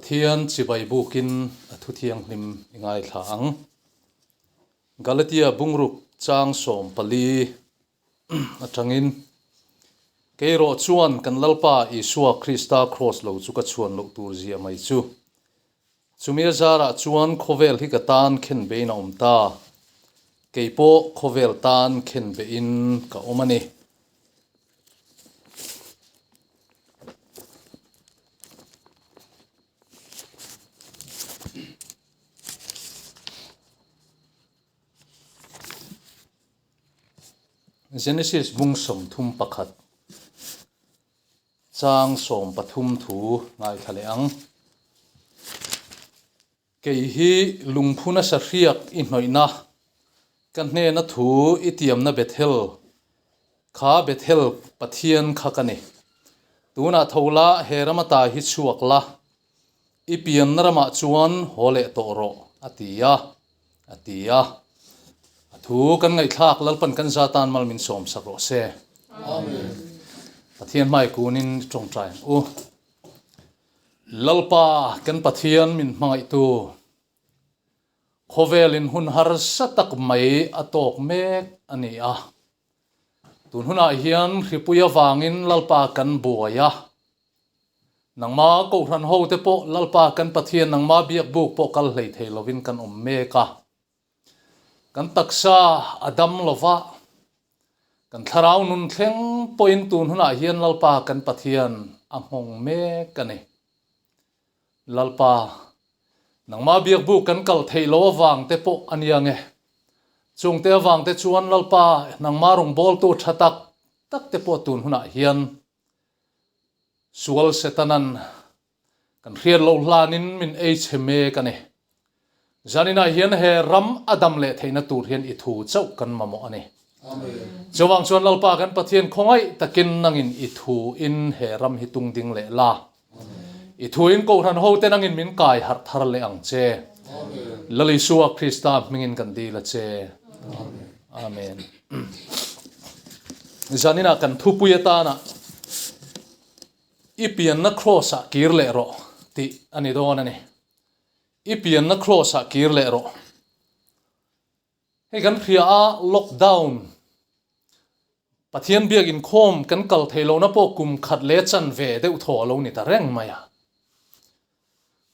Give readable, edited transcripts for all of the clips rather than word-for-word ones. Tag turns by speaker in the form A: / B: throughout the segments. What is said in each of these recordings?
A: Pathian chibai bukin a thu thianghlim i ngaithla ang. Galatia bungruk chang 14 atangin, Keirawh chuan kan Lalpa Isua Krista kraws lo chu ka chhuan loh tur zia mai chu. Chumi a zarah chuan khawvel hi ka tan khen bein a awm ta. Kei pawh khawvel tan khen bein ka awm a ni. Genesis bung 31 chang 13 thu ngaithla leh ang. Kei hi lungphuna sahriak i hnawihna, ka hnena thu i tiamna Bethel, kha Bethel Pathian kha ka ni. Tunah tho la, he rama ta hi chhuak la, i pianna ramah chuan haw leh tawh rawh, a ti a, a ti a. A thu kan ngaihthlak Lalpan kan za tan mal min sawmsak rawh se.
B: Amen.
A: Pathian hmai kunin i tawngtai ang u. Lalpa kan Pathian min hmangaihtu, khawvelin hun harsa tak mai a tawk mek a ni a. Tun hunah hian hripui avangin Lalpa kan buai a. Nangma Kohhran hote pawh Lalpa kan Pathian nangma biakbuk pawh kal hlei thei lovin kan awm mek a. Kan taksa a dam lova, kan thlarau nun thleng pawhin tun hunah hian Lalpa kan Pathian a nghawng mek a ni. Lalpa, nangmah biakbuk kan kal theih lo avang te pawh a nia nge. Chungte avang te chuan Lalpa, nangmah rawngbawltu tha tak tak te pawh tun hunah hian sual Setanan Kan hriat loh hlanin min ei chhe mek a ni. Zaninah hian he ram a dam leh theihna tur hian i thu chauh kan mamawh a ni. Chuvang chuan Lalpa kan Pathian khawngaih takin nangin i thu in he ram hi tung ding leh la. I thu in Kohhran hote nangin min kai harh thar leh ang che. Lal Isua Krista hmingin kan dil a che. Amen. Zaninah kan thupui atana I pianna kraws-ah kir leh rawh tih a ni dawn a ni. I pianna kraws-ah kir leh rawh. Hei kan hria a, lockdown, Pathian biak inkhawm kan kal thei lohna pawh kum khat leh chanve deuh thaw a lo ni ta reng mai a.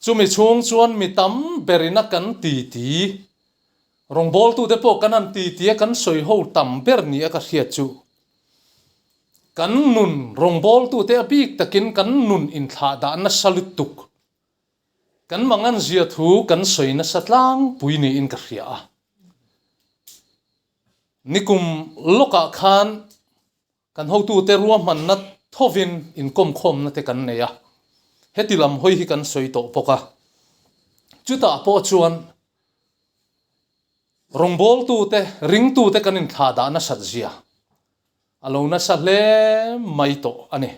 A: Chumi chhung chuan mi tam berin a kan titi, rawngbawltute pawh kan han titi a kan sawi ho tam ber ni a ka hriat chu. Kan nun rawngbawltute a bik takin kan nun inthlah dah nasa lutuk. Kan mangan zia thu kan sawi nasa tlangpui niin ka hria a. Nikum lawkah khan Kan hotute ruahmanna thovin inkawmkhawmna te kan nei a, heti lam hawi hi kan sawi tawh bawk a. Chutah pawh chuan rawngbawltute, ringtute kan inthlah dah nasat zia a lo nasa hle mai tawh a ni.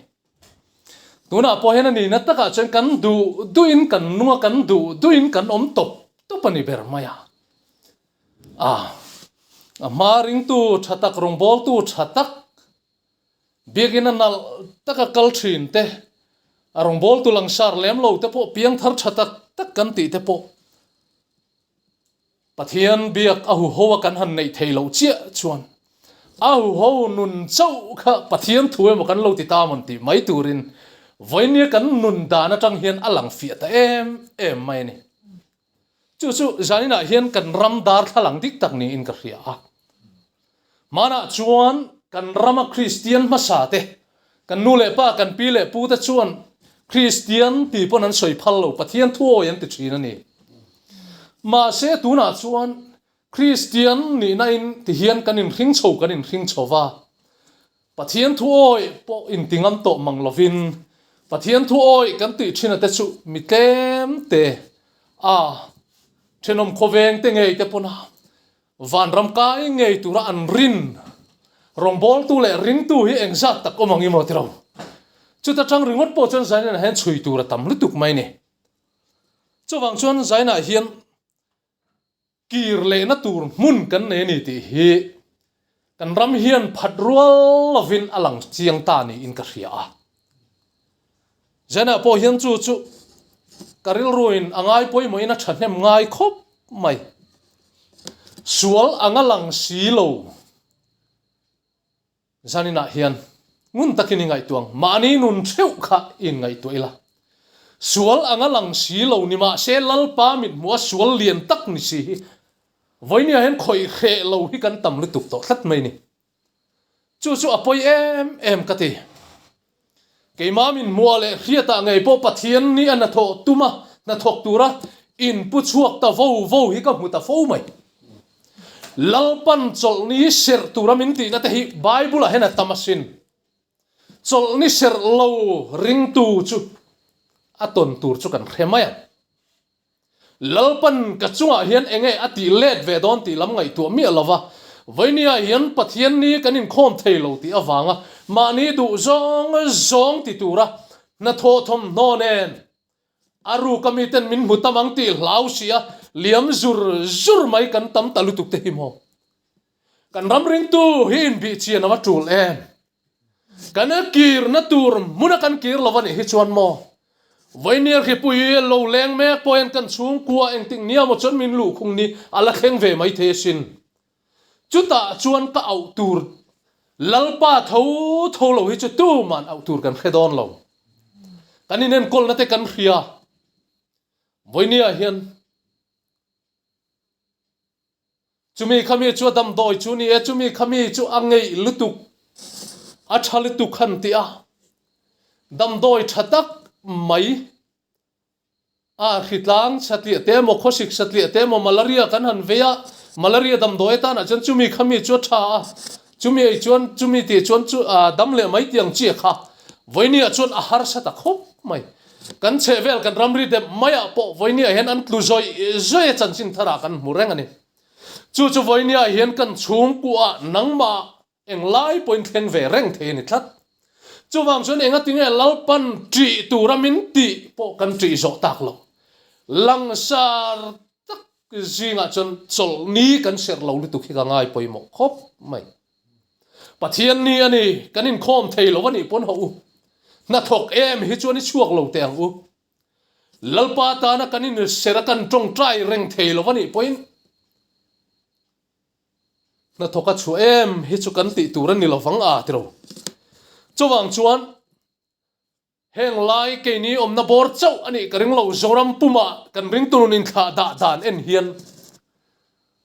A: Tunah pawh hian a nihna takah chuan kan duh duhin kan nung a, kan duh duhin kan awm tawp tawp a ni ber mai a. A, a hma ringtu tha tak, rawngbawltu tha tak, biakina nalh taka kal thin te, a rawngbawltu langsar lem lo te pawh piangthar tha tak tak kan tih te pawh Pathian biak a huho a kan han neih theih loh chiah chuan a huho nun chauh kha Pathian thu emaw kan lo ti ta mawn tih mai turin vawinia kan nun dan atang hian a lang fiah ta em em mai a ni. Chu chu zaninah hian kan ram darthlalang dik tak niin ka hria a. Hmanah chuan kan rama Kristian hmasa te, kan nu leh pa, kan pi leh pu te chuan Kristian tih pawn an sawi phal lo, Pathian thuawi an ti thin a ni. Mahse tunah chuan Kristian nihna in ti hian kan inhring chho kan inhring chho va, Pathian thuawi pawh inti ngam tawh mang lovin Pathian thuawi kan tih thin a te chu mi tlem te a thenawm khawveng te ngei te pawn a vanram kai ngei tura an rin rawngbawltu leh ringtu hi engzat tak awm ang i maw tiro. Chuta tang ringawt pawh chuan Zainah hian chhui tur a tam lutuk mai ni. Chuvang chuan Zainah hian Kir lehna tur hmun kan nei a ni tih hi kan ram hian phat rual lovin a lang chiang ta niin ka hria a. Zenah pawh hian chu chu Ka rilruin a ngai pawimawhin a thahnem ngai khawp mai. Sual anga lang si lo. Zaninah hian ngun takin i ngaihtuah ang. Mahni nun theuh kha i inngaihtuah ila. Sual anga lang si lo ni mahse Lalpa mithmuha sual lian tak ni si hi vawinia hian khawih hreh lo hi kan tam lutuk tawh tlat mai ni. Chu chu a pawi em em ka ti. Keimah min hmuah leh hriatah ngei pawh Pathian nih a hnathawh tuma hnathawk tura inpu chhuak ta vo vo hi ka hmu ta fo mai. Lalpan chawlhni serh tura min tihna te hi Bible-ah hian a tam asin. Chawlhni serh lo ringtu chu a tawn tur chu kan hre mai ang. Lalpan ka chungah hian enge a tih let ve dawn tih lam ngaihtuah miah lo va, Vawinia hian Pathian ni kan inkhawm thei lo tih avanga mahni duh zawng zawng ti tura hnathawh thawmhnaw nen a ruka miten min hmu tam ang tih hlau si a liam zur zur mai kan tam ta lutuk te hi maw? Kan ram ringtu hi inbih chian a va tul em? Kan kirna tur hmuna kan kir lo a nih hi chuan maw? Vawinia hripui lo leng mek pawh hian kan chhungkua engtik nia maw chuan min luhkhung ni a la thleng ve mai thei asin. Chutah chuan ka auh tur Lalpa tho tho lo hi chu tuman auh tur kan hre dawn lo. Kan inenkawlna te kan hria. Vawinia hian. Chumi khami chu a damdawi chu ni e, chumi khami chu a ngeih lutuk, a tha lutuk han ti a. Damdawi tha tak mai a hritlang satliah te emaw, khawsik satliah te emaw, malaria kan han vei a, malaria damdawi atanah chuan chumi khami chu a tha a, chumi ei chuan chumi tih chuan chu dam leh mai tih ang chi a kha. Vawinia chuan a harsa ta khawp mai. Kan chhehvel kan ramri dep maiah pawh vawinia hian an tlu zawih zawih a chanchin tharah kan hmu reng a ni. Chu chu vawinia hian kan chhungkuah nangmah englai pawhin thleng ve reng thei a ni tlat. Chuvang chuan engatinge Lalpan ṭih tura min tih pawh kan ṭih zawh tak lo. Langsar tak zingah chuan chawlhni kan serh lo lutuk hi ka ngai pawimawh khawp mai. Pathian ni a ni, kan inkhawm thei lo a nih pawn hawh u. Hnathawk em hi chuan i chhuak lo teh ang u. Lalpa tana kan inserh a kan tawngtai reng thei lo a nih pawhin hnathawk a chhuah em hi chu kan tih tur a ni lovang a ti lo. Chuvang chuan Heng lai keini awmna bawr chauh a nih ka ring lo, Zoram pumah kan ringtu nun inthlah dah dan en hian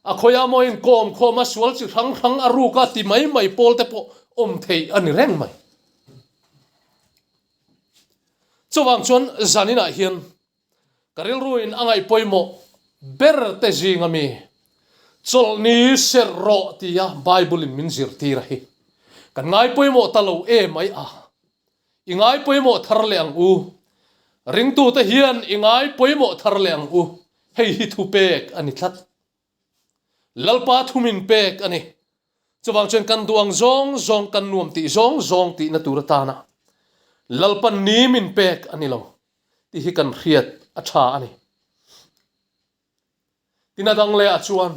A: a khawiah maw inkawm khawm a sual chi hrang hrang a ruk a ti mai mai pawl te pawh awm thei a ni reng mai. Chuvang chuan zaninah hian ka rilruin a ngaih pawimawh ber te zing ami chawlhni serh rawh tia Bible in min zirtir a hi kan ngai pawimawh ta lo em mai a. I ngai pawimawh thar leh ang u. Ringtute hian i ngai pawimawh thar leh ang u. Hei hi thupek a ni tlat. Lalpa thu min pek a ni. Chuvang chuan kan duh ang zawng zawng, kan nuam tih zawng zawng tihna tur atana Lalpa ni min pek a ni lo tih hi kan hriat a tha a ni. Tin a dang lehah chuan.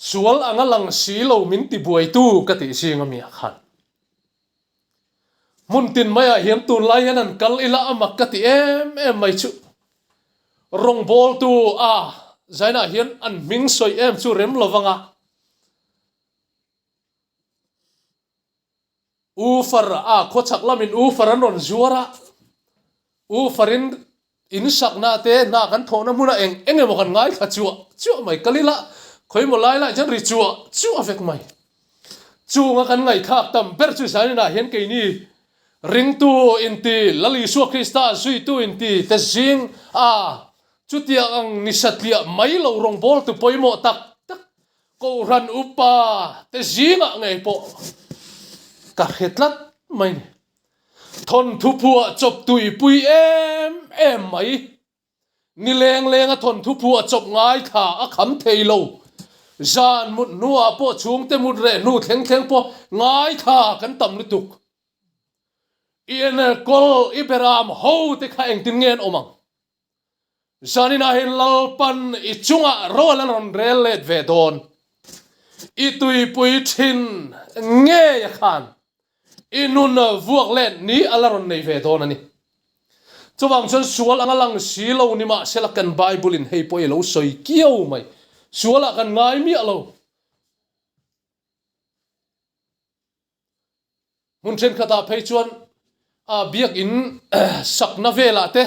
A: Sual anga lang si lo min ti buaitu ka tih zing a miah khan. Hmun tin maiah hian tunlai hian an kal ila a mak ka ti em em mai chu. Rawngbawltu a zainah hian an hming sawi em chu rem lo vanga. U far a khawchhak lamin u far an rawn zuar a, u farin in sakna te hna kan thawhna hmunah eng eng emaw kan ngaithla chuah chuah mai, kal ila khawimaw lai lai chuan ri chuah chuah vek mai. Chunga kan ngaihthlak tam ber chu Zaninah hian keini ringtu inti, Lal Isua Krista zuitu inti te zing a chutiang ang ni satliah mai lo rawngbawltu pawimawh tak tak Kohhran upa te zingah ngei pawh ka hre tlat mai ni. Thawnthu phuah chawp tuipui em em mai. Ni leng lenga thawnthu phuah chawp ngaithla a kham thei lo. Zan mut hnuah pawh chhungte mut reh hnu thleng thleng pawh ngaithla kan tam lutuk. I enkawl i beram ho te kha engtin nge an awm ang? Zaninah hian Lalpan i chungah rawl a rawn rel let ve dawn. I tuipui thin ngei a khan i nun vuak let ni a la rawn nei ve dawn a ni. Chuvang chuan sual anga lang si lo ni mahsela kan Bible in hei pawh i lo sawi kiau mai. Sualah kan ngai miah lo. Hmun thenkhatah phei chuan a biakin sakna velah te,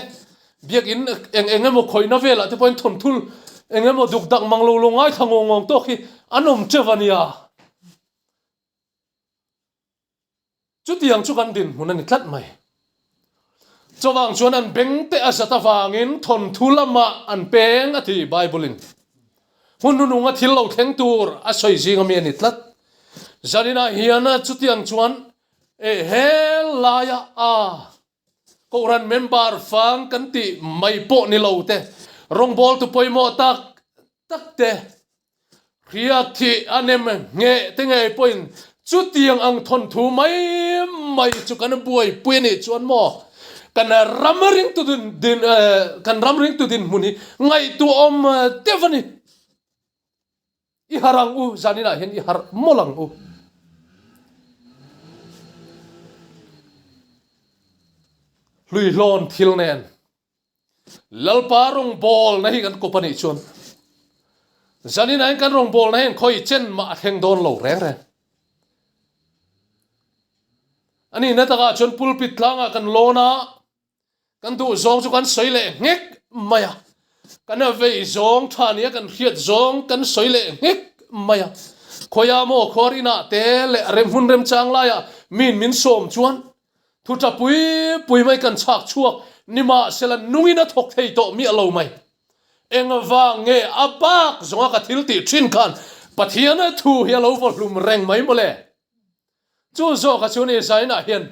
A: biakin eng eng emaw khawihna velah te pawhin thawmthul eng emaw duk dak mang lo lo ngaithla ngawng ngawng tawk hi an awm teuh a nia. Chutiang chu kan dinhmun a ni tlat mai. Chuvang chuan an beng te a zat avangin thawnthu lamah an peng a ti Bible-in. Hmun hnununga thil lo thleng tur a sawi zing ami a ni tlat. Zaninah hian chutiang chuan e helaia a Kohhran member fang kan tih mai pawh ni lo te, rawngbawltu pawimawh tak tak te, Hriat thih a nem ngheh te ngei pawhin chutiang ang thawnthu mai mai chu kan buaipui a nih chuan maw kan ram ringtu din kan ram ringtu dinhmun hi ngaihtuahawm deuh a ni. I harh ang u, zaninah hian i harh mawlh ang u. Hluihlawn thil nen Lalpa rawngbawlna hi kan kawp a nih chuan zanin ah hian kan rawngbawlna hian khawi chen mah a thleng dawn lo reng reng. A nihna takah chuan pulpit tlangah kan lawn a, kan duh zawng chu kan sawi leh nghek mai a, kan vei zawng tha nia kan hriat zawng kan sawi leh nghek mai a. Khawiah maw khuar inah te leh rem hmun remchang laiah min min sawm chuan Thu tha pui pui mai kan chhak chhuak nimahsela nungin a thawk thei tawh miah lo mai. Engvang nge a bak zawnga ka thil tih thin khan Pathian thu hi a lo vaw hlum reng mai mawle. Chu zawka chu ni Zainah hian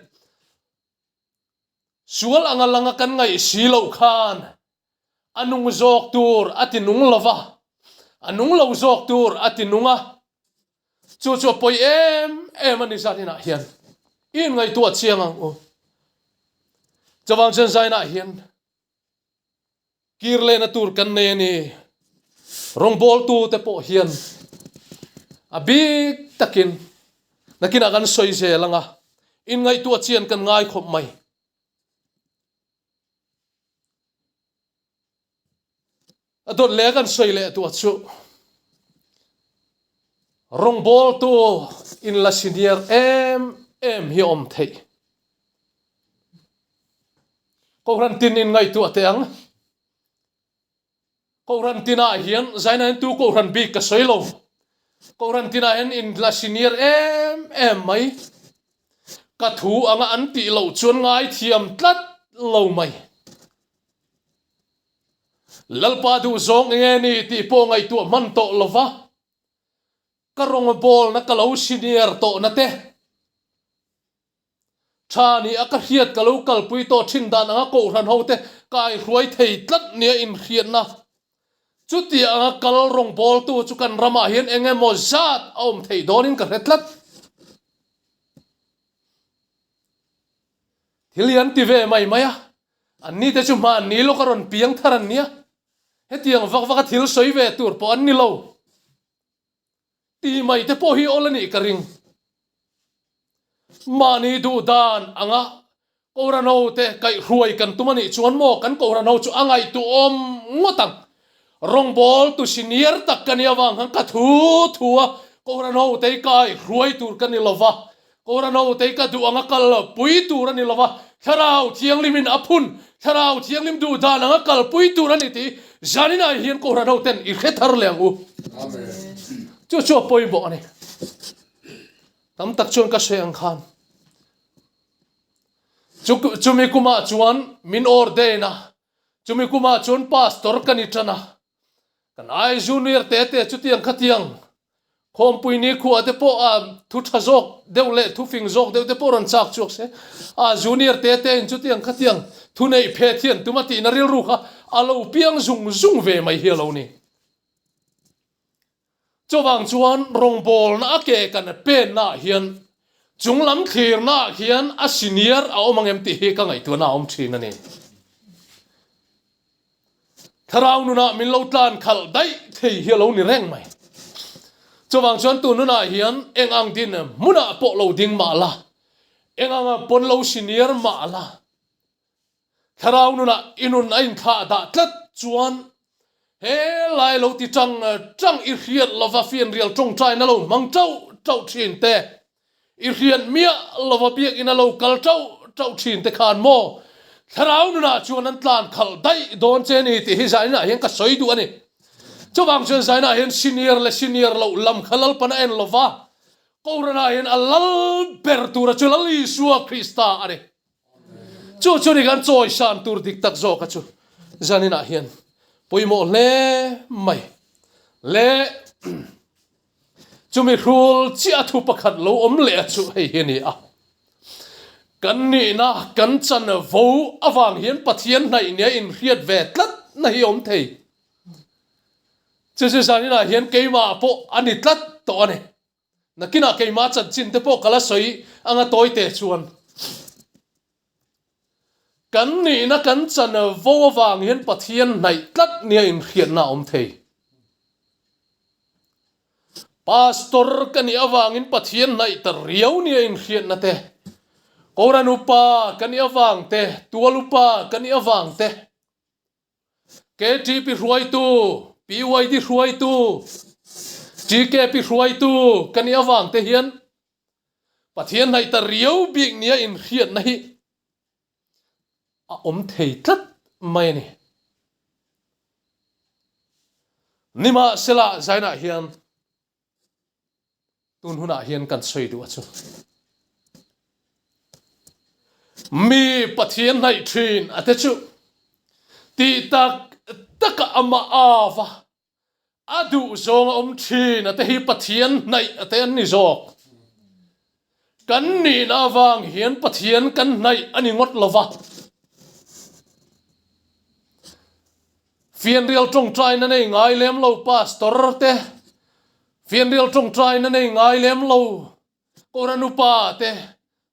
A: sual anga langa kan ngaih si loh khan a nung zawk tur a ti nung lova, a nung lo zawk tur a ti nung a. Chu chu a pawi em em a ni zaninah hian i inngaihtuah chiang ang u. Chuvang chuan zainah hian kir lehna tur kan nei a ni. Rawngbawltute pawh hian a bik takin nakinah kan sawi zel ang a, inngaihtuah chian kan ngai khawp mai. A dawt leh a kan sawi leh tuah chu rawngbawltu in la senior em em hi a awm theih. Kohhran tin in ngaihtuah teh ang. Kohhran tinah hian zaina hian tu kohhran bik ka sawi lo. Kohhran tinah hian in la senior em em mai. Ka thu anga an tih loh chuan ngaithiam tlat lo mai. Lalpa duhzawng enge ni tih pawh ngaihtuah hman tawh lova, ka rawngbawlna ka lo senior tawhna te, tha ni a ka hriat ka lo kalpui tawh thin dan anga kohhran ho te ka aihruai thei tlat nia inhriatna. Chutia anga kal rawngbawltu chu kan ramah hian eng emaw zat a awm thei dawnin ka hre tlat. Thil hi an ti ve mai mai a, Anni te chu hmanni lawk a rawn piang thar an nia, hetiang vak vak a thil sawi ve tur pawh an ni lo ti mai te pawh hi awl a nih ka ring. Mahni duh dan anga Kohhran ho te kaihhruai kan tum a nih chuan maw kan Kohhran ho chu a ngaihtuahawm ngawt ang. Rawngbawltu senior tak ka nih avang khan ka thu thu a Kohhran ho te hi kaihhruai tur ka ni lova, Kohhran hote ka duh anga kal pui tur a ni lova, Thlarau Thianghlimin a phun, Thlarau Thianghlim duh dan anga kal pui tur a ni tih zaninah hian Kohhran hoten i hre thar leh ang u. Chu chu a pawimawh a ni. Tam tak chuan ka hre ang khan chumi kumah chuan min ordain a, chumi kumah chuan pastor ka ni tan a, Kan ai junior te te chutiang khatiang khawmpui ni khuah te pawh a thu tha zawk deuh leh thu fing zawk deuh te pawh rawn chak chhuak se a junior te te in chutiang khatiang thu neih phet hian tuma tihna rilru kha a lo piang zung zung ve mai hi a lo ni. Chuvang chuan rawngbawlna a ke kan penna ah hian chung lam thlirna ah hian a senior a awm ang em tih hi ka ngaihtuahna a awm thin a ni. Thlarau nunah min lo tlan khalh daih thei hi a lo ni reng mai. Chuvang chuan tun nunah hian eng ang din hmunah pawh lo ding mah la, eng anga pawn lo senior mah la. Thlarau nunah i nun a inthlah dah tlat chuan he lai lo ti tang tang i hriat lova fianrial tawngtaina lo hmang tauh tauh thin te, i hriat miah lova biakina lo kal tauh tauh thin te khan maw thlarau nunah chuan an tlan khalh daih dawn che ni tih hi zaninah hian ka sawi duh a ni. Chuvang chuan zaninah hian senior leh senior loh lam kha Lalpan a en lova, Kohhranah hian a lal ber tura chu Lal Isua Krista a ni. Chu chu ni kan chawisan tur dik tak zawk a chu zaninah hian pawimawh hle mai le. Chumi hrul chiah thu pakhat lo awm leh a chu hei hi a ni a, Kan nihna kan chan vo avang hian Pathian hnaih nia inhriat ve tlat na hi awm thei. Chu chu zaninah hian keimah pawh a ni tlat tawh a ni. Nakinah keimah chanchin te pawh ka la sawi anga tawi te chuan kan nihna kan chan vo avang hian Pathian hnaih tlat nia inhriatna a awm thei. Pastor ka nih avangin Pathian hnaih ta riau nia inhriatna te, Koran upa ka nih avang te, tual upa ka nih avang te, KTP hruaitu, PYD hruaitu, TKP hruaitu ka nih avang te hian Pathian hnaih ta riau bik nia inhriatna hi a awm thei tlat mai a ni. Nimahsela zainah hian Tun hunah hian kan sawi duh a chu. Mi Pathian hnaih thin a te chu tih tak taka amah ava a duh zawng a awm thin a te hi Pathian hnaih a te an ni zawk. Kan nihna avang hian Pathian kan hnaih a ni ngawt lova. Fianrial tawngtaina nei ngai lem lo Pastor te, Fianrial tawngtaina nei ngai lem lo Kohhran upa te,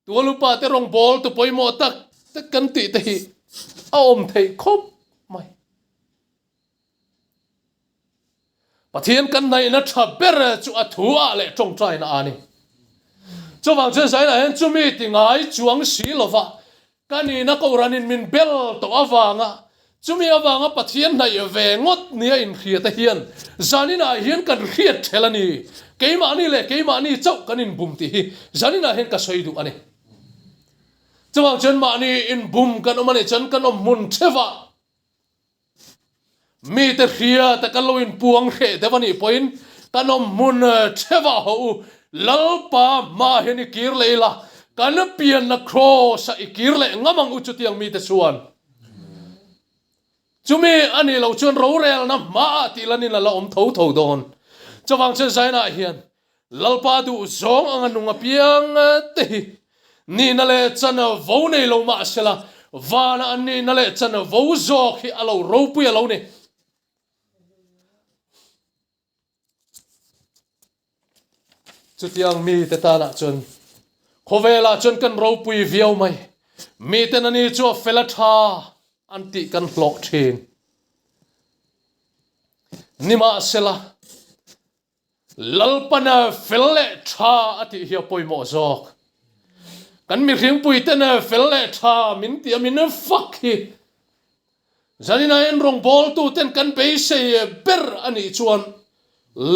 A: Tual upa te rawngbâwl tu pawimawh tak tak kan tih te hi a awm theih khawp mai. Pathian kan hnaihna tha ber chu a thu ah leh tawngtaina a ni. Chuvang chuan Zainah hian chumi ti ngai chuang si lova Ka nihna Kohhranin min bel tawh avanga chumi avanga Pathian hnaih ve ngawt nia inhriata hian zaninah hian kan hriat ṭhel a ni. Keimahni leh keimahni chauh kan inbum tih hi zaninah hian ka sawi duh a ni. Chuvang chuan mahni inbum kan awm a nih chuan kan awm hmun ṭheuhah Mite hriata kan lo inpuang hreh deuh a nih pawhin kan awm hmun theuhah haw u, Lalpa hmaah hian i kir leh ila, kan pianna kraws-ah i kir leh ngam ang u chutiang mite chuan. Chumi a nih loh chuan rorelna hmaah tih lanin a la awm tho tho dawn. Chuvang chuan Zainah hian Lalpa duh zawng anga nung apiang te hi nihna leh chan vo nei lo mah sela, vana an nihna leh chan vo zawk hi a lo ropui a lo ni. Chutiang mite tanah chuan khawvelah chuan kan ropui viau mai. Miten ani chu a fel a tha an tih kan hlawh thin. Nimahsela, Lalpana fel leh tha a tih hi a pawimawh zawk. Kan mihringpuiten fel leh tha min tih a min fak hi zanina en rawngbawltuten kan beisei ber a nih chuan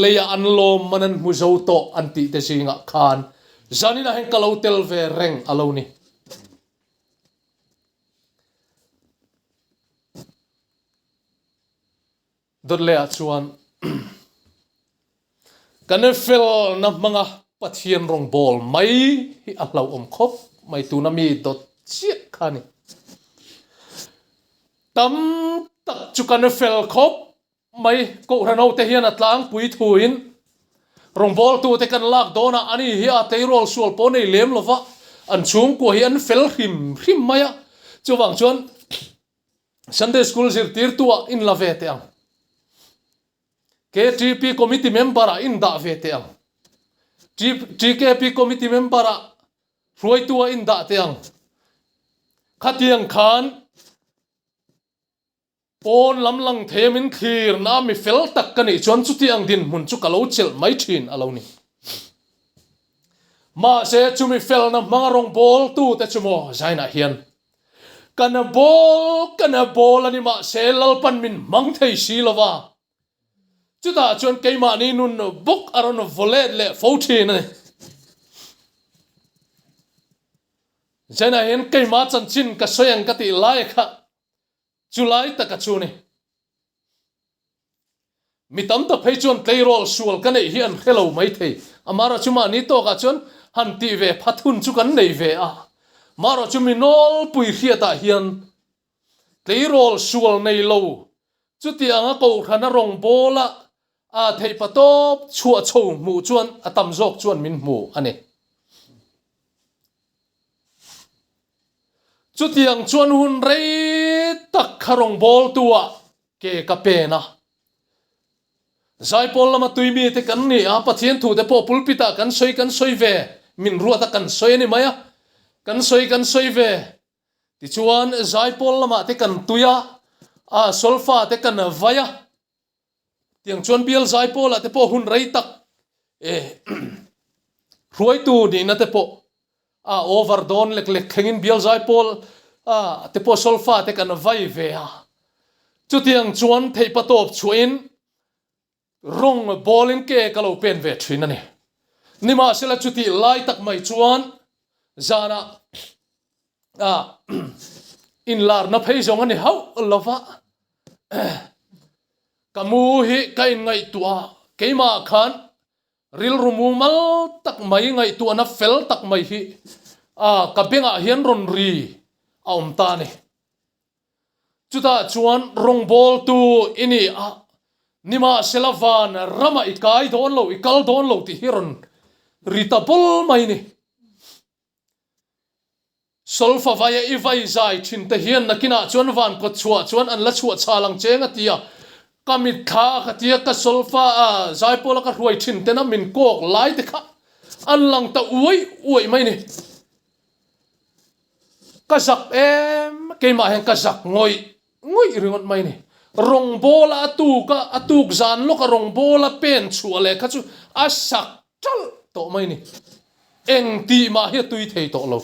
A: leiah an lawm man an hmu zo tawh an tih te zingah khan zanina hian ka lo tel ve reng a lo ni. Dawtlehah chuan kan felna hmanga Pathian rawngbâwl mai hi a hlauhawm khawp mai tuna mi dawt chiah kha a ni. Tam tak chu kan fel khawp mai Kohhran hote hian a tlangpui thuin rawngbâwltute kan lak dawnah ani hi a tleirawl sual pawh nei lem lova an chhungkua hi an fel hrim hrim mai a, chuvang chuan Sunday School zirtirtu ah in la ve teh ang. KTP Committee member ah in dah ve teh ang. TKP Committee member ah hruaitu ah in dah teh ang. Khatiang khan pawn lam lang thei a min thlirna mi fel tak ka nih chuan chuti ang dinhmun chu ka lo chelh mai thin a lo ni. Mahse chumi felna hmanga rawngbawltute chu maw Zainah hian. Ka na bawl, ka na bawl a ni mahse Lalpan min hmang thei si lo va. Chutah chuan keimahni nun bawk a rawn vaw let leh fo thin a ni. Zainah hian keimah chanchin ka sawi ang ka tih lai kha chu lai taka chu ni. Mi tam tak phei chuan tleirawl sual ka neih hi an hre lo mai thei. Amaherawh chu mahni tawkah chuan han tih ve phat hun chu kan nei ve a. Amaherawh chu mi nawlpui hriatah hian tleirawl sual nei lo chutianga kohhrana rawngbawla a theih patawp chhuah chho hmuh chuan a tam zawk chuan min hmu a ni. Chutiang chuan hun rei tak kha rawngbawltu-ah ke ka pen a. Zaipawl lama tui mite kan ni a, Pathian thute pawh pulpit ah kan sawi kan sawi ve, min ruat a kan sawi a ni mai a, kan sawi kan sawi ve. Tichuan zaipawl lamah te kan tui a, a solfa te kan vai a, tiang chuan bial zaipawl ah te pawh hun rei tak e hruaitu nihna te pawh A over dawn lek lek thlengin bial zaipawl a te pawh solfa te kan vai ve a. Chutiang chuan theihpa tawp chhuahin rawng bawlin ke ka lo pen ve thin a ni. Nimahsela chutih lai tak mai chuan zanah a inlarna phei zawng a ni hauh lova ka mu hi ka inngaihtuah a, keimah khan Rilru mumal tak mai, ngaihtuahna fel tak mai hi a ka bengah hian rawn ri a awm ta a ni. Chutah chuan rawngbawltu i ni a, nimahsela van ramah i kai dawn lo, i kal dawn lo tih hi rawn ri ta bawl mai a ni. Solfa vaia i vai zai thin te hian nakinah chuan van kawt chhuah chuan an la chhuah chhal ang cheng a ti a, ka mitthla a ka ti a, ka solfa a zaipawl a ka hruai thin tena min kawk lai te kha an lang ta uai uai mai ni. Ka zak em, keimah hian ka zak ngawih ngawih ringawt mai ni. Rawngbawla a tuk a, a tuk zan lawka rawngbawla pen chhuah leh kha chu a sak ṭalh tawh mai ni. Eng tih mah hi a tui thei tawh lo.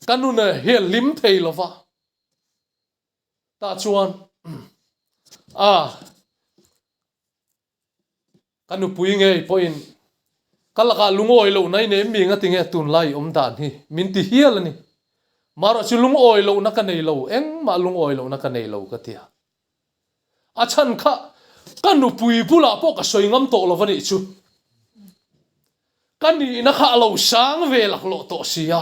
A: Ka nun hi a hlim thei lo va. Tah chuan a ka nupui ngei pawhin ka lakah lungawi lohna i nei mi nga tinge tunlai i awm dan hi min ti hial a ni. Marawh chu lungawi lohna ka nei lo, engmah lungawi lohna ka nei lo ka ti a. A chhan kha ka nupui bulah pawh ka sawi ngam tawh lo a nih chu. Ka nihna kha a lo sang ve laklawh tawh si a.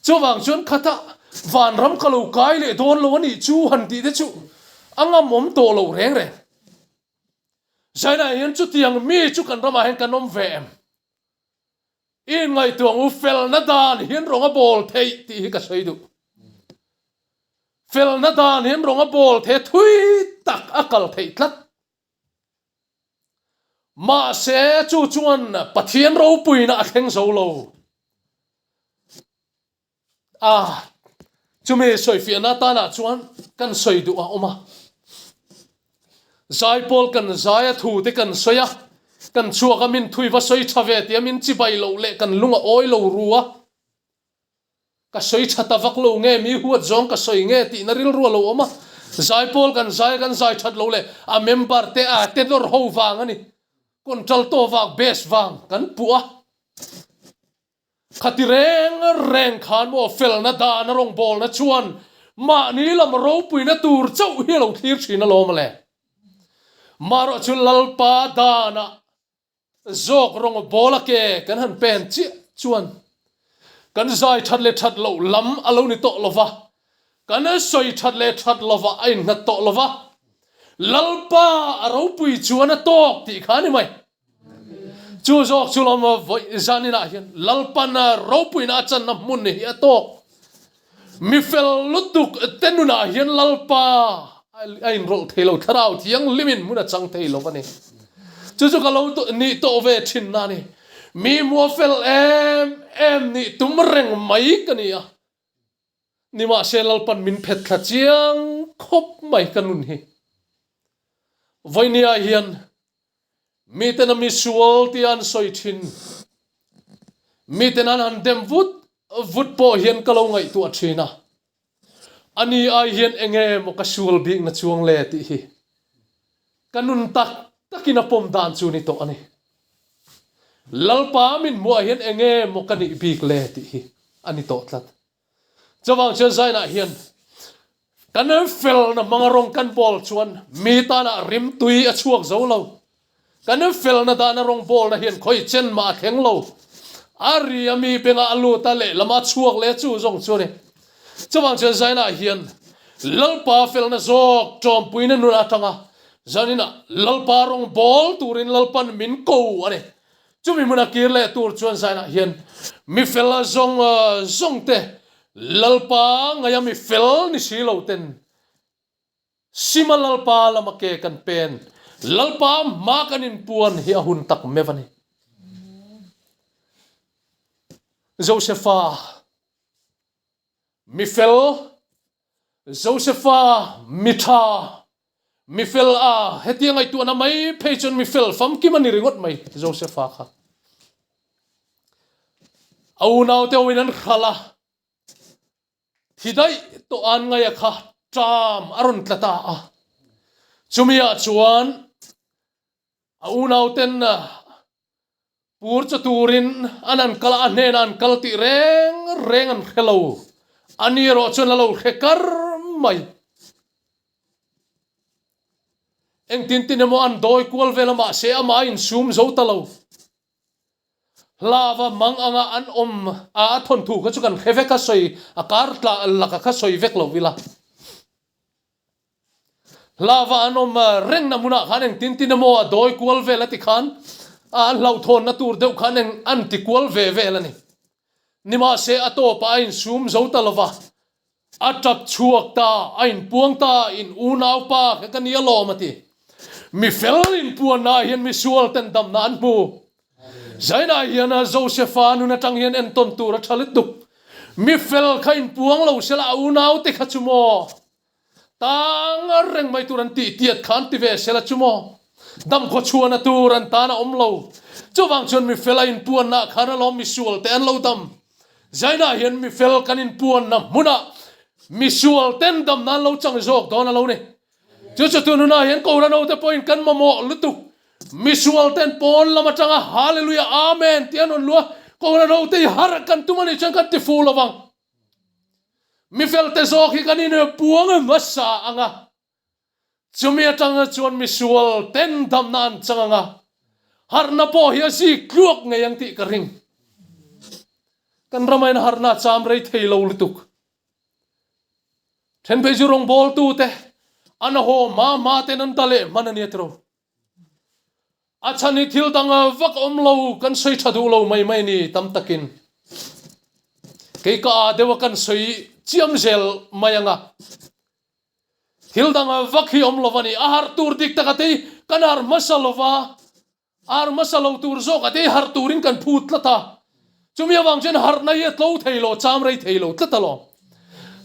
A: Chuvang chuan khatah vanram ka lo kai leh dawn lo a nih chu han tih te chu a ngamawm tawh lo reng reng. Zainah hian chutiang mi chu kan ramah hian kan awm ve em? I inngaihtuah ang u, felna dan hian rawng a bawl theih tih hi ka sawi duh. Felna dan hian rawng a bawl thei a, thui tak a kal theih tlat. Mahse chu chuan Pathian ropuina a thleng zo lo. A, chumi sawifiahna atanah chuan kan sawi duh a awm a. Zaipawl kan zai a, thu te kan sawi a, kan chhuak a, min thui va sawi tha ve tia min chibai loh leh kan lung a awi lo ru a. Ka sawi tha ta vak lo nge, mi huat zawng ka sawi nge tihna rilru a lo awm a. Zaipawl kan zai a, kan zai that lo leh a member te a te nawr ho vang a ni. Contralto vang, bass vang kan puh a. Khati reng reng khan maw felna dana rawngbawlna chuan mahni lam ropuina tur chauh hi a lo thlir thin alawm le. Marawh chu Lalpa dana zawk rawngbawla ke kan han pen chiah chuan kan zai that leh that loh lam a lo ni tawh lova, kan sawi that leh that lovah a innghat tawh lova, Lalpa a ropui chuan a tawk tih kha a ni mai. Chu zawk chu lawm vawi zaninah hian Lalpana ropuina a channa hmun hi a tawk. Mi fel lutuk te nunah hian Lalpa a inrawlh thei lo, Thlarau Thianghlimin hmun a chang thei lo a ni. Chu chu ka lo nih tawh ve thin na a ni. Mi mua fel em em nih tum reng mai ka ni a. Nimahse Lalpan min phet thla chiang khawp mai ka nun hi. Vawinia hian Miten a misual tia an sawi thin. Miten an han dem vut. vut pawh hian ka lo ngaihtuah thin a, ani ai hian enge maw ka sual bikna chuang le tih hi ka nun tak takin a pawm dan chu ni tawh a ni. Lalpa min hmuah hian enge maw ka nih bik le tih hi a ni tawh tlat. Chuvang chuan Zainah hian kan felna hmanga rawng kan bawl chuan mi tanah rimtui a chhuak zo lo. Kan felna dana rawng bawlna hian khawi chen mah a thleng lo. A ri a mi bengah a lut a, lehlam a chhuak leh chu zawng chu a ni. Chuvang chuan Zainah hian Lalpa felna zawk tawmpuina nun atanga zaninah Lalpa rawng bawl turin Lalpan min ko a ni. Chumi hmuna kir leh tur chuan Zainah hian mi fel zawng zawng te, Lalpa ngaia mi fel ni si lo ten Sima Lalpa lama ke kan pen, Lalpa hma kan inpuan hi a hun tak meuh a ni. Josefa mi fel, Josefa mi tha, Mi fel a, hetia ngaihtuahna mai phei chuan mi fel famkim a ni ringawt mai Josefa kha. A unaute hoin an hral a, thi daih tawh an ngaih a kha ṭam a rawn tla ta a. Chumi ah chuan A unauten pur chu turin an an kal a, a hnenah an kal tih reng reng an hre lo. Ani erawh chuan a lo hre kar mai. Engtin tin emaw an dawi kual vel a, mahse amah a insum zo ta lo. Hlava mang anga an awm a, a thawnthu kha chu kan hre vek a, sawi a kar tla laka kha sawi vek lo ila. Hlava an awm rengna hmunah khan engtin tin emaw a dawi kual vel a ti khan a an hlauhthawnna tur deuh khan eng an ti kual ve vel a ni. Nimahse a tawpah a insum zo ta lova, a tap chhuak ta, a inpuang ta, in unaupa kha ka ni alawm a ti. Mi fel inpuannaah hian misual ten damna an hmu. Zainah hian Josefa nun atang hian entawn tur a tha lutuk. Mi fel kha inpuang lo sela a unaute kha chu maw? Tang reng mai tur an tih tiat kha an ti ve sela chu maw? Damkhaw chhuahna tur an tan a awm lo. Chuvang chuan mi fel a inpuannaah khan alawm misual te an lo dam. Zainah hian mi fel kan inpuanna hmunah misual ten damna an lo chang zawk dawn a lo ni. Chu chu tununah hian Kohhran te pawhin kan mamawh lutuk. Misual ten pawn lam atanga Hallelujah Amen tih an rawn luh a, Kohhran te hi harh kan tum a nih chuan kan ti fuh lo vang. Mi fel te zawk hi kan in puang hmasa ang a, chumi atanga chuan misual ten damna an chang ang a, harhna pawh hi a zik tluak ngei ang tih ka ring. Kan rama in harhna a cham rei thei lo lutuk. Then phei chu rawngbawltu te an haw hma hma ten an ta leh hman a nia tiraw. A chhan hi thil dang vak awm lo kan sawi tha duh lo mai mai ni tam takin. Kei ka aa deuh a kan sawi chiam zel mai anga. Thil dang vak hi awm lo a ni. A harh tur dik tak a tei kan harh hmasa lova. A harh hmasa lo tur zawk a tei harh turin kan phut tlat a. Chumi avang chuan harhna hi a tlo thei lo, cham rei thei lo tlat alawm.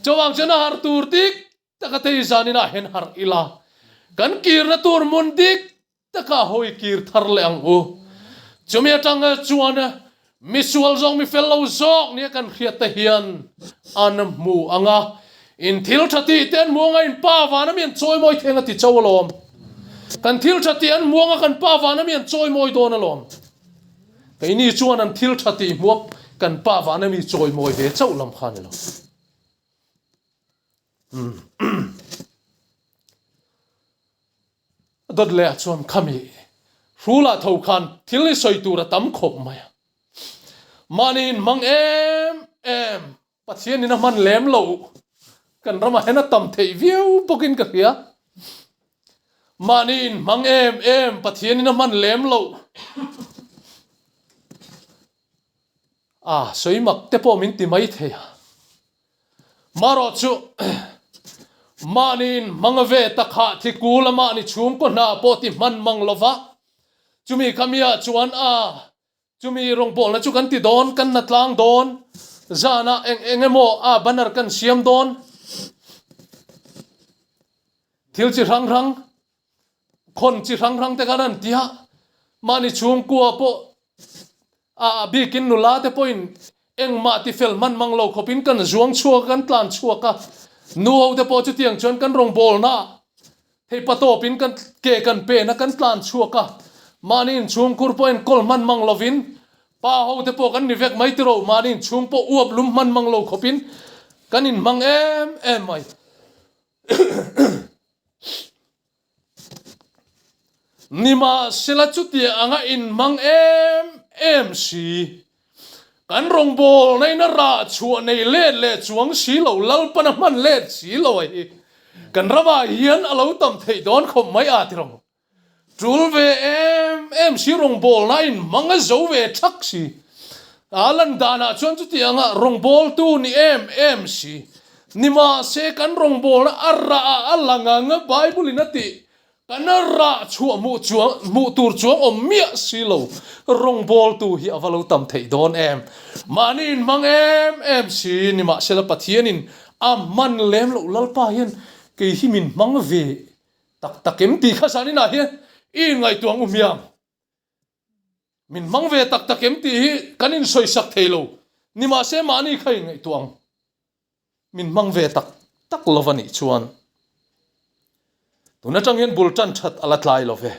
A: Chuvang chuan a harh tur dik Taka tei zanin ah hian harh ila, kan kirna tur hmun dik takah hawi kir thar leh ang u. Chumi atang chuan misual zawk mi fel lo zawk nia kan hriat te hian an hmu ang a, in thil tha tih te an hmu ang a, in pa vana mi an chawimawi theng a ti cho alawm. Kan thil tha tih an hmu ang a, kan pa vana mi an chawimawi dawn alawm. Keini chuan an thil tha tih hmuap kan pa vana mi chawimawi ve chauh lam kha a ni lo. Dawt leh ah chuan khami hrulah tho khan thil hi sawi tur a tam khawp mai a. Mahni in hmang em em Pathian in a hman lem lo kan ramah hian a tam theih viau bawkin ka hria. Mahni in hmang em em Pathian in a hman lem lo. A sawi mak te pawh min ti mai thei a. Marawh chu mahniin hmang ve tak hah thi kul a mahni chhungkaw hna pawh ti hman mang lo va, chumi kha miah chuan a chumi rawngbawlna chu kan ti dawn, kan na tlang dawn, zanah eng eng emaw a banner kan siam dawn, thil chi hrang hrang, khawn chi hrang hrang te khan an ti a, mahni chhungkua pawh a bikin nula te pawhin. Engmah tifel hman mang lo khawpin kan zuang chhuak a, kan tlan chhuak a. Nu ho te pawh chutiang chuan kan rawngbawlna ah theipa tawpin kan ke kan pen a, kan tlan chhuak a. Mahni inchhungkhur pawh enkawl hman mang lovin pa ho te pawh kan ni vek mai tiro, mahni inchhung pawh uap lum hman mang lo khawpin kan inhmang em em mai. Nimahsela chutia anga inhmang em em si, kan rawngbawlna in a rah chhuah nei let leh chuang si lo, Lalpan a hman let si lo a hi kan ramah hian a lo tam theih dawn khawp mai a ti rawh. Tul ve em em si rawngbawlna a inhmang a zo ve thak si. A lan danah chuan chutianga rawngbawltu ni em em si. Nimahse kan rawngbawlna a rah ah a lang ang a Bible in a tih kan rah chhuah hmuh chuang hmuh tur chuang awm miah si lo. Rawngbawltu hi a va lo tam theih dawn em. Mahni inhmang em em si. Nimahsela Pathianin a hman lem loh Lalpa hian kei hi min hmang ve Tak tak em tih kha zan inah hian i inngaihtuah ang u hmiang. Min hmang ve tak tak em tih hi kan insawisak thei lo. Nimahse mahni kha inngaihtuah ang. Min hmang ve tak tak lo va nih chuan tun atang hian bul tan that a la tlai lo ve.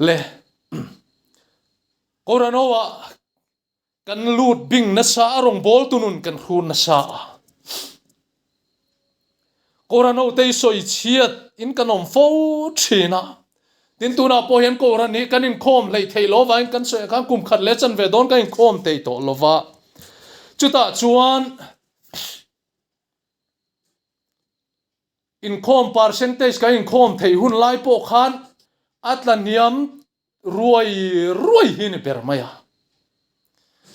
A: Le Korano-ah Kan lut bing nasa a rawngbawltu nun kan hrur nasa a. Kohhran hotei sawi chhiat in kan awm fo thin a. Tin tunah pawh hian Kohhran hi kan inkhawm hleih theih lo avangin kan sawi ang khan kum khat leh chanve dawn kan inkhawm thei tawh lo va. Chutah chuan inkhawm percentage kan inkhawm theih hun lai pawh khan a tla hniam Ruai ruai hi ni ber mai a.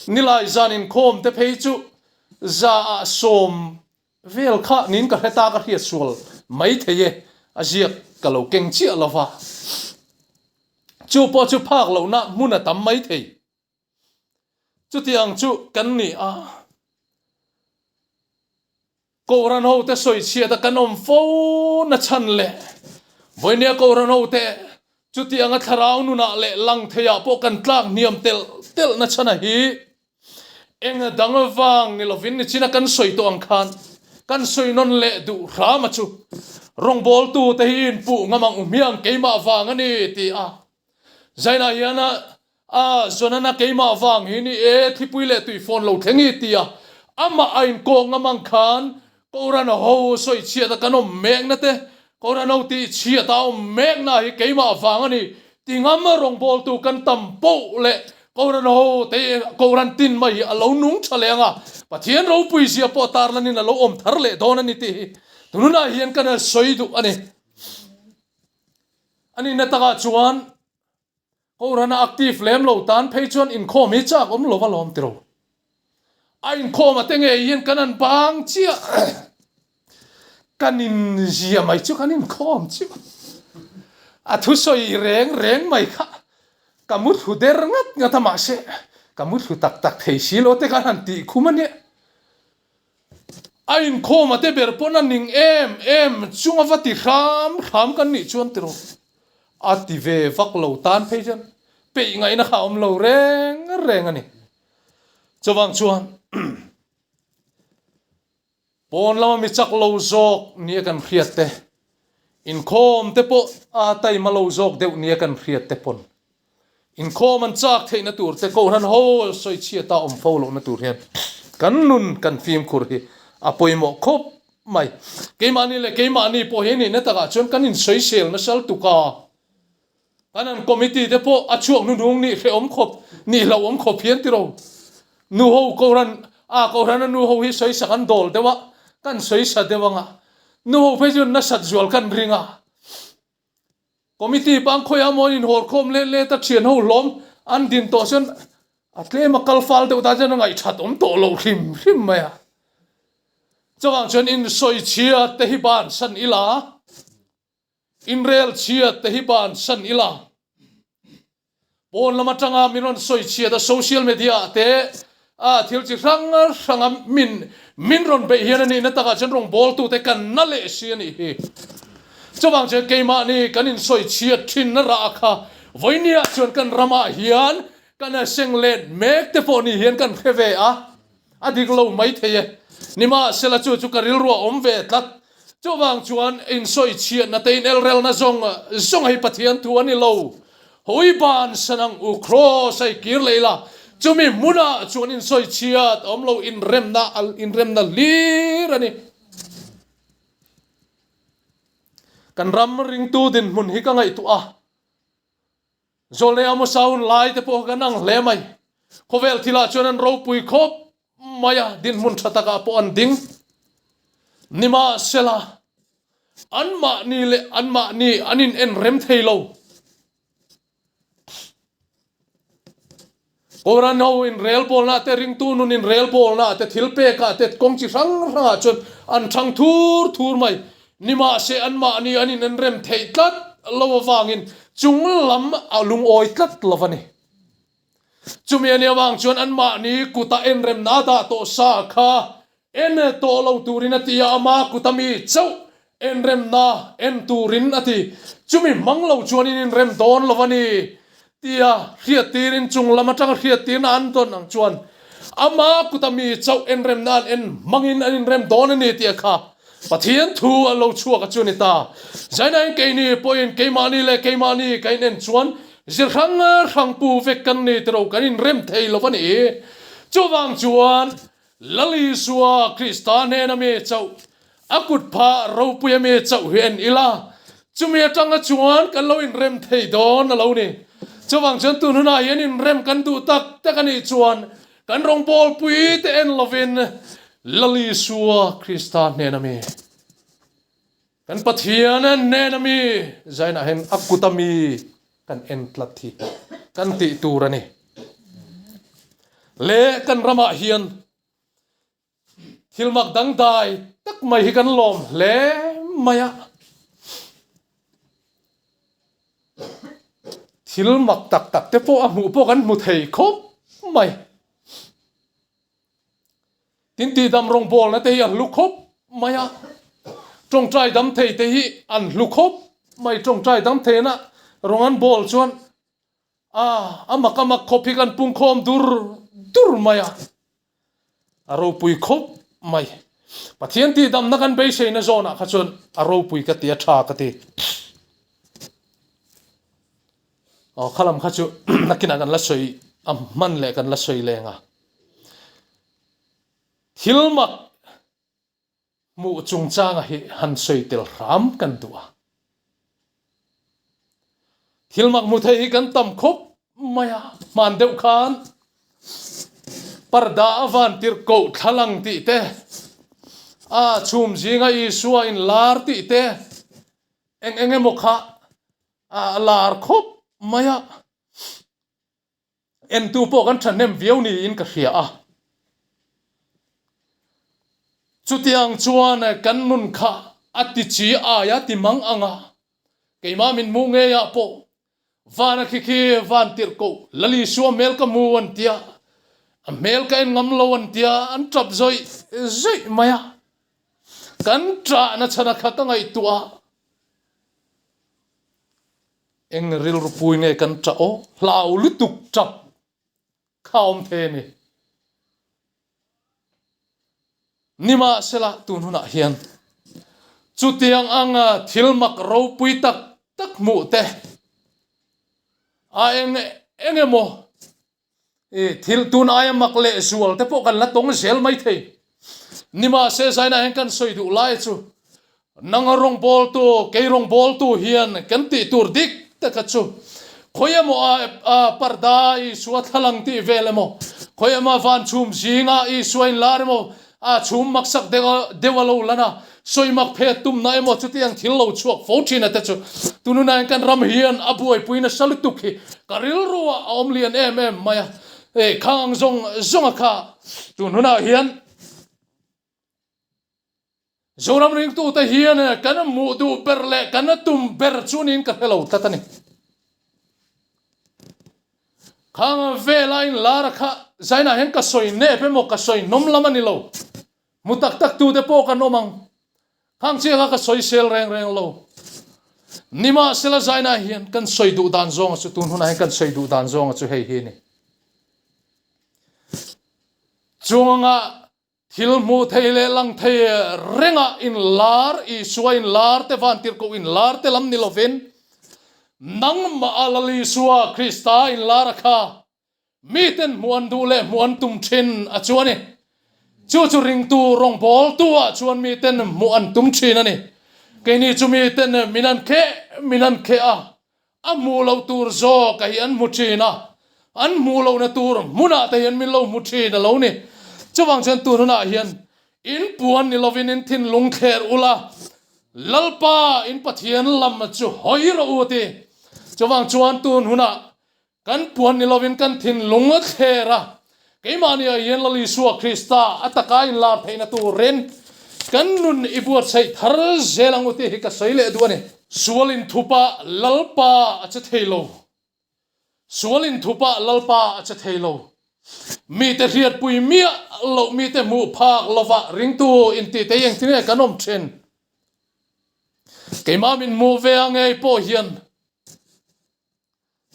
A: Nilai zan inkhawm te phei chu za ah sawm vel kha niin ka hre ta ka hriat sual mai thei e, a ziak ka lo keng chiah lo va. Chu pawh chu phak lohna hmun a tam mai thei. Chutiang chu kan ni a. Kohhran hote sawi chhiat a kan awm fo na chhan leh vawinia Kohhran hote chutianga thlarau nunah leh lang theiah pawh kan tlak hniam telh telh na chhan a hi eng dang vang ni lovin nichina kan sawi tawh ang khan kan sawi nawn leh duh hram a chu rawngbawltu te hi inpuh ngam ang u hmiang keimah vang a ni ti a Zainah hian a A, Jonana keimah vang hi ni e, thlipui leh tui phone lo thleng i ti a, amah a inkawh ngam ang khan Kohhran ho sawi chhiat a kan awm mekna te, Kohhran ho tih chhiat a awm mekna hi keimah vang a ni ti ngam rawngbawltu kan tam poh leh Kohhran ho te Kohhran tin mai hi a lo nung tha leh ang a, Pathian ropui zia pawh tarlanin a lo awm thar leh dawn a ni tih hi tununah hian kan sawi duh a ni. A nihna takah chuan Kohhrana active lem lo tan phei chuan inkhawm hi chak awm lo va lawm tiro. A inkhawm a te ngei hian kan an bang chiah. Kan in zia mai chu kan inkhawm chiah. A thusawi reng reng mai kha ka mu thlu der ngat ngat a mahse ka mu thlu tak tak thei si lo te khan han tih khum a nia. A inkhawm a te ber pawn a ning em em chunga va ti hram hram kan nih chuan tiraw a ti ve vak lo tan phei chuan peih ngaihna kha a awm lo reng reng a ni. Chuvang chuan pawn lama mi chak lo zawk nia kan hriat te, inkhawm te pawh a taima lo zawk deuh nia kan hriat te pawn Inkhawm an chak theihna tur te Kohhran ho sawi chhiata awm fo lohna tur hian kan nun kan fimkhur hi a pawimawh khawp mai. Keimahni leh keimahni pawh hi nihna takah chuan kan insawisel nasal tuk a, kan an committee te pawh a chhuak hnuhnung nih hrehawm khawp, nih hlauhawm khawp hian tiro. Nu ho Kohhran a Kohhrana nu ho hi sawisak an dawl deuh a, kan sawisa deuh ang a, nu ho phei chuan nasat zual kan ring a. Committee pang khawiah maw an inhawrkhawm let let a thian ho hlawm an din tawh chuan a tlem a kal fal deuh tan chuan a ngaihthat awm tawh loh hrim hrim mai a. Chuvang chuan insawi chhiat te hi bansan ila, inrel chhiat te hi bansan ila. Pawn lam atanga min rawn sawi chhiat a social media ah te a thil chi hrang hrang a min min rawn beih hian a nihna takah chuan rawngbawltu te kan na leh si a nih hi. Chuvang chuan keimahni kan insawi chhiat thin na rah kha Vawinia chuan kan ramah hian kan seng let mek te pawh ni hian kan hre ve a, a dik lo mai thei e. Nimahsela chu chu ka rilru a awm ve tlat. Chuvang chuan insawi chhiatna te inelrelna zawng zawng hi Pathian thu a ni lo. Hawi ban san ang u Kraws a i kir leh ila, chumi hmunah chuan insawi chhiat a awm lo, inremna inremna hlir a ni. Kan ram ringtu dinhmun hi ka ngaihtuah a. Zawlnei Amosa hun lai te pawh kan ang hle mai. Khawvel thilah chuan an ropui khawp mai a, dinhmun tha takah pawh an ding. Nimahsela, anmahni leh anmahni an in en rem thei lo. Kohhran ho inrelbawlna te, ringtu nun inrelbawlna te, thil pekah te, kawng chi hrang hrangah chuan an thang thur thur mai. Nimahse anmahni an inenrem theih tlat lo avangin chung lam a lungawi tlat lo a ni. Chumi a nih avang chuan anmahni kuta enremna a dah tawh sa kha En tawh lo turin a ti a, ama kut ami chauh enremna en turin a ti. Chumi hmang lo chuan in inrem dawn lo a ni tia hriattirin chung lam atanga hriattirna an dawn ang chuan ama kut ami chauh enremna an en hmangin an inrem dawn a ni tia kha Pathian thu a lo chhuak a chu a ni ta. Zainain keini pawhin keimahni leh keimahni ka inen chuan zir hrang hrang pu vek kan ni tiro kan inrem thei lo a ni. Chuvang chuan Lal Isua Krista hnena mi chauh, a kut phah ropuia mi chauh hi en ila, chumi atanga chuan kan lo inrem thei dawn a lo ni. Chuvang chuan tun hunah hian inrem kan duh tak tak a nih chuan kan rawngbawlpui te en lovin Lal Isua Krista hnena mi, kan Pathian hnena mi zainah hian a kuta mi kan en tlat hi kan tih tur a ni. Le kan ramah hian thil mak dangdai tak mai hi kan lawm hle mai a. Thil mak tak tak te pawh a hmuh pawh kan hmu thei khawp mai. Tin tihdam rawngbawlna te hi a hlu khawp mai a, tawngtai dam thei te hi an hlu khawp mai, tawngtai dam theihna rawng an bawl chuan a a mak a mak khawp hi kan pungkhawm dur dur mai a, a ropui khawp mai. Pathian tihdamna kan beiseina zawnah kha chuan a ropui ka ti a, tha ka ti. Aw khalam kha chu nakinah kan la sawi a hman leh kan la sawi leng a. Thil mak hmuh chungchanga hi han sawi tel hram kan duh a. Thil mak hmu thei hi kan tam khawp mai a, hman deuh khan parda a van tirh koh thlalang tih te, a chhum zinga Isua inlar tih te, eng eng emaw kha a lar khawp mai a. Entu pawh kan thahnem viau niin ka hria a. Chutiang chuan kan nun kha a ti chi aia ti mang ang a, keimah min hmuh ngeiah pawh vana khi khi van tirh koh Lal Isua hmel ka hmu an tia, a hmel ka en ngam lo an tia an tap zawih zawih mai a. Kan ṭahna chhana kha ka ngaihtuah a. Eng rilru pui nge kan ṭah aw? Hlau lutuk ṭap kha awm thei a ni. Nimahsela tun hunah hian chutiang anga thil mak ropui tak tak hmuh te a eng eng emaw I thil tun aia mak leh zual te pawh kan la tawng zel mai thei. Nimahse zainah hian kan sawi duh lai chu nang rawngbawltu, kei rawngbawltu hian kan tih tur dik taka chu khawi emaw a parda Isua thlalang tih vel emaw, khawi emaw van chhum zinga Isua inlar emaw, A chhum maksak deuh a lo lan a, sawi mak phet tumna emaw chutiang thil lo chhuak fo thin a te chu tununain kan ram hian a buaipui nasa lutuk hi ka rilru ah a awm lian em em mai a, hei khang ang zawng zawng a kha tun hunah hian Zoram ringtute hian kan hmuh duh ber leh kan tum ber chu niin ka hre lo tlat a ni. Khang vela inlar a kha zainah hian ka sawi nep emaw ka sawi hnawm lam a ni lo. Hmu tak tak tute pawh kan awm ang. Khang chiah kha ka sawi sel reng reng lo. Nimahsela zainah hian kan sawi duh dan zawnga chu tun hunah hian kan sawi duh dan zawnga chu hei hi a ni. Chunganga thil hmuh thei leh lang thei renga inlar Isua inlar te vantirhkoh inlar te lam ni lovin nangmah a Lal Isua Krista inlar a kha Miten hmuh an duh leh hmuh an tum thin a chu a ni. Chu chu ringtu rawngbawltu ah chuan miten hmuh an tum thin a ni. Keini chu miten min an kheh min an kheh a, a hmuh loh tur zawk a hi an hmu thin a, an hmuh lohna tur hmunah te hian min lo hmu thin a lo ni. Chuvang chuan tun hunah hian in puan ni lovin in thinlung thler ula, Lalpa in Pathian lam chu hawi rawh u a ti. Chuvang chuan tun hunah Kan puan ni lovin kan thinlung a thler a, keimahni ah hian Lal Isua Krista a taka inlar theihna turin kan nun i buatsaih thar zel ang u tih hi ka sawi leh duh a ni. Sual inthupa Lalpa a che thei lo. Sual inthupa Lalpa a che thei lo. Mite hriatpui miah loh mite hmuh phak lovah ringtu intih te hi engtin nge kan awm thin? Keimah min hmuh ve a ngei pawh hian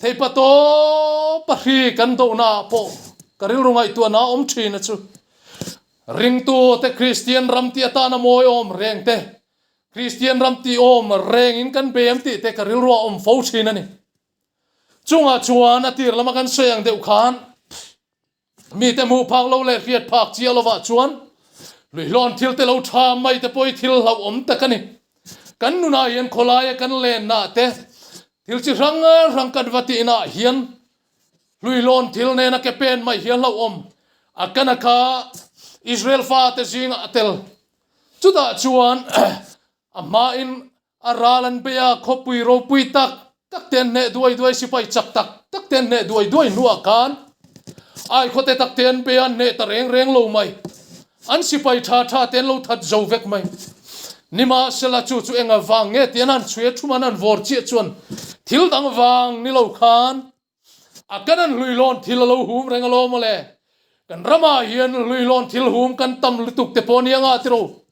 A: Theipa tawp a hri kan dohna ah pawh ka rilru ngaihtuahna a awm thin a chu. Ringtu te Kristian ram tih atana mawi awm reng te, Kristian ram tih awm reng in kan bei ang tih te ka rilru a awm fo thin a ni. Chungah chuan a tir lama kan sawi ang deuh khan Mite hmuh phak lo leh hriat phak chiah lovah chuan hluihlawn thil te lo tha mai te pawh hi thil hlauhawm tak a ni. Kan nunah hian khawlaia kan lennaah te thil chi hrang hrang kan va tihnaah hian hluihlawn thil nena ke pen mai hi a hlauhawm. A kana kha Israel fate zingah a tel. Chutah chuan a hmain A ral an bei a, khawpui ropui tak tak te an hneh duai duai, sipai chak tak tak te an hneh duai duai hnuah khan ai khawte tak te an bei a, an hneh ta reng reng lo mai. An sipai tha tha te an lo that zo vek mai. Nimahsela chu chu enga vang nge tih an han chhui a, thum an han vawr chiah chuan thil dang vang ni lo khan a kan an hluihlawn thil a lo hum reng alawm mawle. Kan ramah hian hluihlawn thil hum kan tam lutuk te pawh a nia nga tiro.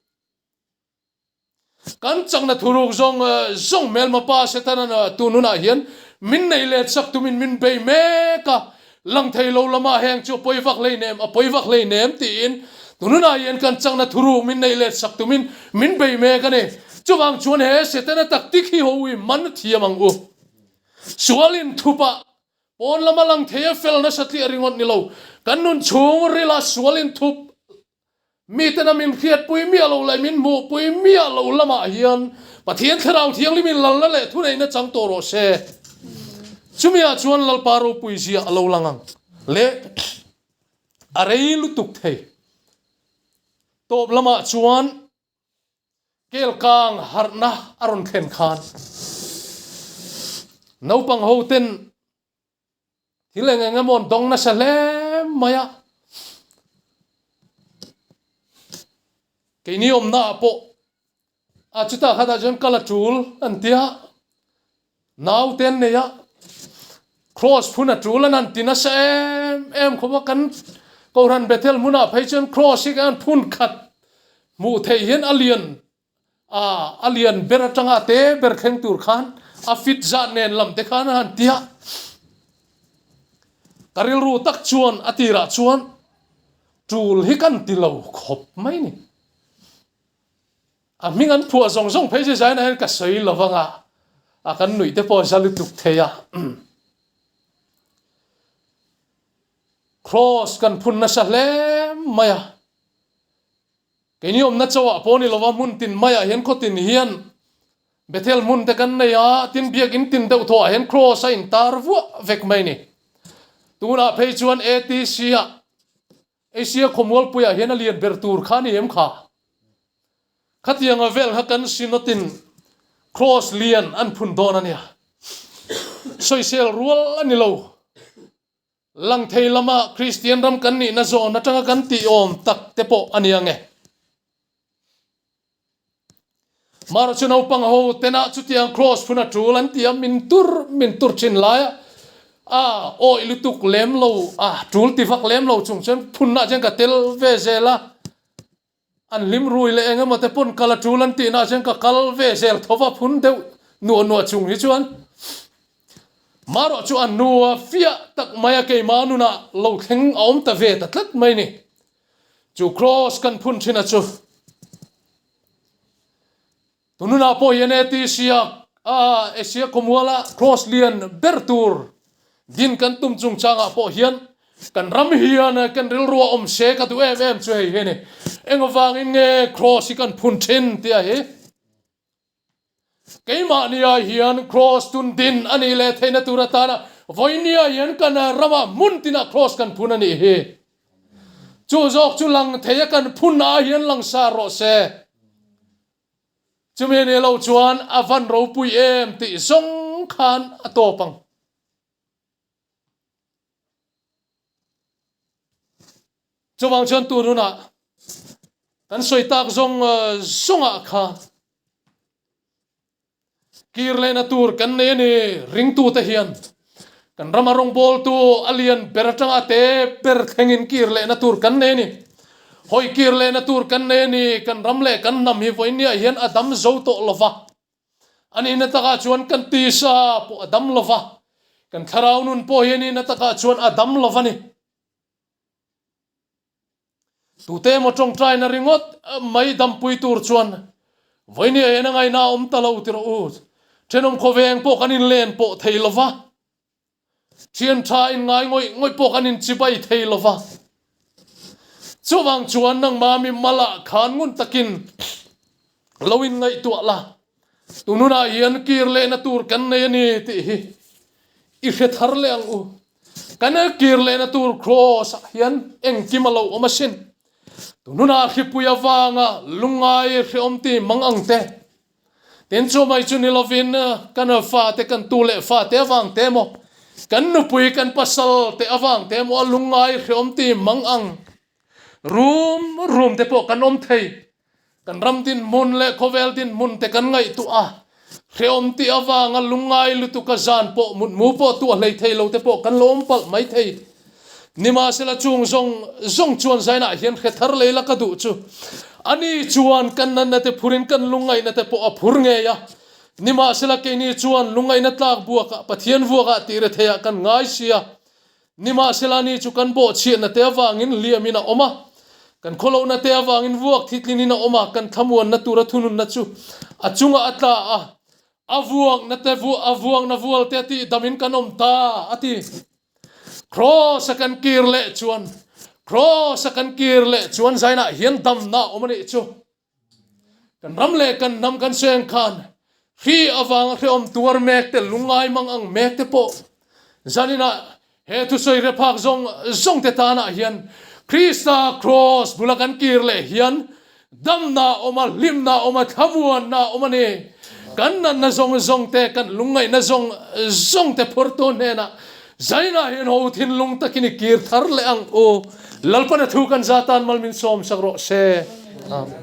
A: Kan chakna thuruk zawng zawng hmelma pa Setana'n tun hunah hian min nei let sak tumin min bei mek a, lang thei lo lamah heng chu a pawi vak hlei nem, a pawi vak hlei nem tiin tun hunah hian kan chakna thuruk min nei let sak tumin min bei mek a ni. Chuvang chuan he Setana taktik hi ho i man thiam ang u. Sualin thupah pawn lama lang thei a fel nasa tliah ringawt ni lo, kan nun chhung rila sualin thup Miten a min hriatpui miah lo leh min hmuhpui miah lo lamah hian Pathian Thlarau Thianghlimin lalna leh thuneihna chang tawh rawh se. Chumiah chuan Lalpa ropui zia a lo lang ang le a rei lutuk thei. Tawp lamah chuan Kelkang harhna a rawn thlen khan naupang hoten Thil eng eng emaw an dawng nasa hle mai a. Keini awmna ah pawh a chutah khatah chuan kal a tul an tia naute an nei a cross phun a tul an han ti nasa em em khawp a kan Kohhran Bethel hmunah phei chuan cross hi kan phun khat hmuh theih hian a lian A, a lian ber atanga a te ber thleng tur khan a fit zat nen lam te khan a han ti a. Ka rilru tak chuan a tirah chuan tul hi kan ti lo khawp mai ni. A hming an phuah zawng zawng phei chu zainah hian ka sawi lo vang a, a kan nuih te pawh a za lutuk thei a. Cross kan phun nasa hle mai a. Keini awmna chauhah pawh ni lova hmun tin maiah hian khaw tin hian Bethel hmun te kan nei a, tin biakinn tin deuh thawhah hian cross a intar vuah vek mai ni. Tunah phei chuan ATC ah Asia khawmualpuiah hian a lian ber tur kha a ni em kha? Khatianga vel kha kan Synod-in cross lian an phun dawn a nia. Sawisel rual a ni lo. Lang thei lama Kristian ram kan nihna zawn atanga kan tih awm tak te pawh a ni ang e. Mara chu naupang ho tena chutiang cross phun a tul an ti a, min tur min tur thin lai a, a awih lutuk lem lo a, tul ti vak lem lo chung chuan phunna chuan ka tel ve zel a. An hlim rui leh eng emaw te pawn kal a tul an tihna ah chuan ka kal ve zel tho va, phun deuh Nuah nuah chung hi chuan marawh chu a hnua fiah tak maia keimah nunah lo thleng a awm ta ve ta tlat mai ni. Chu Kraws kan phun thin a chu. Tununah pawh hian ATC-a Asia khawmuala Kraws lian ber tur din kan tum chungchangah pawh hian kan ram hian kan rilru a awm se ka duh em em chu hei hi a ni. Engvangin nge Kraws hi kan phun thin tia hi? Keimahnia hian Kraws tun din a nih leh theihna tur atana vawinia hian kan ramah hmun tinah Kraws kan phun a nih hi. Chu zawk chu lang thei a kan phun ah hian langsar rawh se. Chumi a nih loh chuan a van ropui em tih zawng khan a tawp ang. Chuvang chuan tun hunah kan sawi tak zawng zawngah kha kir lehna tur kan nei a ni. Ringtute hian kan rama rawngbawltu a lian ber atanga a te ber thlengin kir lehna tur kan nei a ni. Hawi kir lehna tur kan nei a ni. Kan ram leh kan hnam hi vawinia hian a dam zo tawh lova. A nihna takah chuan kan tisa pawh a dam lo va, kan thlarau nun pawh hi a nihna takah chuan a dam lo va ni. Tute emaw tawngtaina ringawt mai dampui tur chuan vawinia hian a ngaihna a awm ta lo ti rawh u. Thenawm khawveng pawh kan inlen pawh thei lo va. Thian tha in ngai ngawih ngawih pawh kan inchibai thei lo va. Chuvang chuan nangmah mi malah khan ngun takin lo in ngaihtuah la, tununah hian kir lehna tur kan nei a ni tih hi i hre thar leh ang u. Kan kir lehna tur Kraws ah hian engkim a lo awm asin. Tununah hripui avanga lungngai hrehawm ti mang ang te. Tin chu mai chu ni lovin kan fate kan tu leh fate avang te emaw, kan nupui kan pasal te avang te emaw a lungngai hreawm ti mang ang rum rum te pawh kan awm thei. Kan ram dinhmun leh khawvel dinhmun te kan ngaihtuah a, hreawm tih avanga lungngai lutuka zan pawh mutmu pawh tuah hlei thei lo te pawh kan lo awm palh mai thei. Nimahsela chung zawng zawng chuan Zainah hian hre thar lei la ka duh chu. Ani chuan kan natna te phurin kan lungngaihna te pawh a phur ngei a. Nimahsela keini chuan lungngaihna tlak buakah Pathian vuakah tih retheiah kan ngai si a. Nimahsela ani chu kan bawhchhiatna te avangin hliamin a awm a. Kan khawlohna te avangin vuak thitlinin a awm a, kan thlamuanna tura thununna chu a chungah a tla a. A vuakna te a vuakna vual te a tih damin kan awm ta, a ti. Kraws a kan kir leh chuan Kraws a kan kir leh chuan zainah hian damna a awm a nih chu. Kan ram leh kan hnam kan seng khan hri avanga hrehawm tuar mek te lungngai mang ang mek te pawh zaninah he thusawi hre phak zawng zawng te tanah hian Krista Kraws bula kan kir leh hian Damna a awm a, hlimna a awm a, thlamuanna a awm a ni. Kan natna zawng zawng te, kan lungngaihna zawng zawng te phurtu hnenah zainah hian ho thinlung takin i kir thar leh ang u. Lalpana thu kan za tan mal min sawm sak rawh se. Amen.